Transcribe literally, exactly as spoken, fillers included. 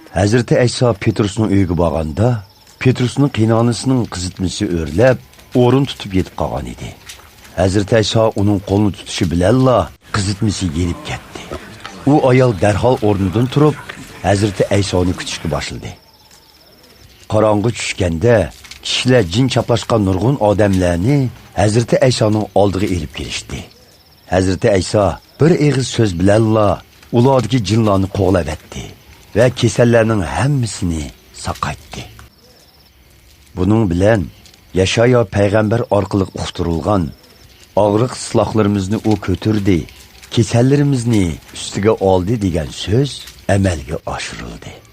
ھەزرىتى ئەيسا پېترۇسنىڭ ئۆيىگە بارغاندا، پېترۇسنىڭ قېيىنئانىسىنىڭ قىزىتمىسى ئۆرلەپ، ئورۇن تۇتۇپ يېتىپ قالغان ئىدى. ھەزرىتى ئەيسا ئۇنىڭ قولىنى تۇتۇشى بىلەنلا قىزىتمىسى يېنىپ كەتتى. ئۇ ئايال دەرھال ئورنىدىن تۇرۇپ، ھەزرىتى ئەيسانى كۈتۈشكە باشلىدى. قاراڭغۇ چۈشكەندە، كىشىلەر جىن چاپلاشقان نۇرغۇن ئادەملەرنى ھەزرىتى ئەيسانىڭ ئالدىغا ئېلىپ كېلىشتى. ھەزرىتى ئەيسا بىر ئېغىز سۆز بىلەنلا ئۇلاردىكى جىنلارنى قوغلاۋەتتى ۋە كېسەللەرنىڭ ھەممىسىنى ساقايتتى. بۇنىڭ بىلەن يەشايا پەيغەمبەر ئارقىلىق ئۇقتۇرۇلغان «ئاغرىق-سىلاقلىرىمىزنى ئۇ كۆتۈردى، كېسەللىرىمىزنى ئۈستىگە ئالدى» دېگەن سۆز ئەمەلگە ئاشۇرۇلدى.